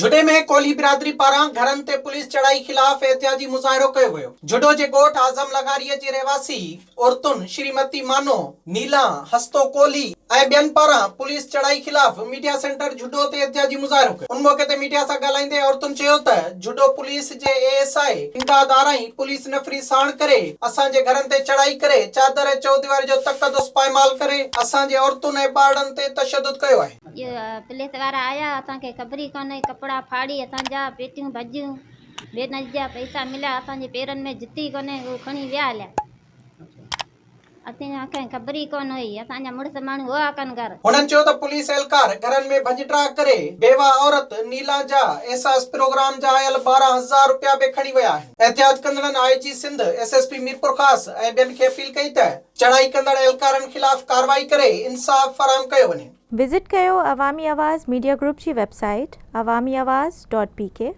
جهڏي ۾ ڪولهي برادري پاران گهرن تي پوليس چڙهائي خلاف احتجاجي مظاهرو ڪيو ويو. جهڏو جي ڳوٺ اعظم لغاري جي رهواسي عورتن شريمتي مانو، نيلان، هستو ڪولهي ۽ ٻين پاران پوليس چڙهائي خلاف ميڊيا سينٽر جهڏو تي احتجاجي مظاهرو ڪيو. ان موقعي تي ميڊيا سان ڳالهائيندي عورتن چيو ته جهڏو پوليس جي A S I Imdad Arain police نفري ساڻ ڪري اسان جي گهرن تي چڙهائي ڪري چادر ۽ چوديواري جو تقدس پائمال ڪري اسان جي عورتن ۽ ٻارڙن تي تشدد ڪيو آهي. اهي پوليس وارا آيا اسان کي خبر ئي ڪانه هئي ڪپڙا ڦاڙي اسان جا پيتيون ڀڄيون ٻين جا پئسا مليا اسان جي پيرن ۾ جتي ڪونهي هو کڻي ويا هليا. اسين کي خبر ئي ڪونه هئي، اسان جا مڙس ماڻهو هئا ڪن گهر. هنن چيو ته پوليس اهلڪار گهرن ۾ ڀڃ ڊاهه ڪري بيواهه عورت نيلان جا احساس پروگرام جا آيل 12 هزار رپيا به کڻي ويا آهن. احتجاج ڪندڙن I G Sindh, S S P Mirpurkhas ۽ ٻين کي اپيل ڪئي ته چڙهائي ڪندڙ اهلڪارن خلاف ڪارروائي ڪري انصاف فراهم ڪيو وڃي. وزٽ ڪيو عوامي آواز ميڊيا گروپ جي web site Awami Awaz dot P K.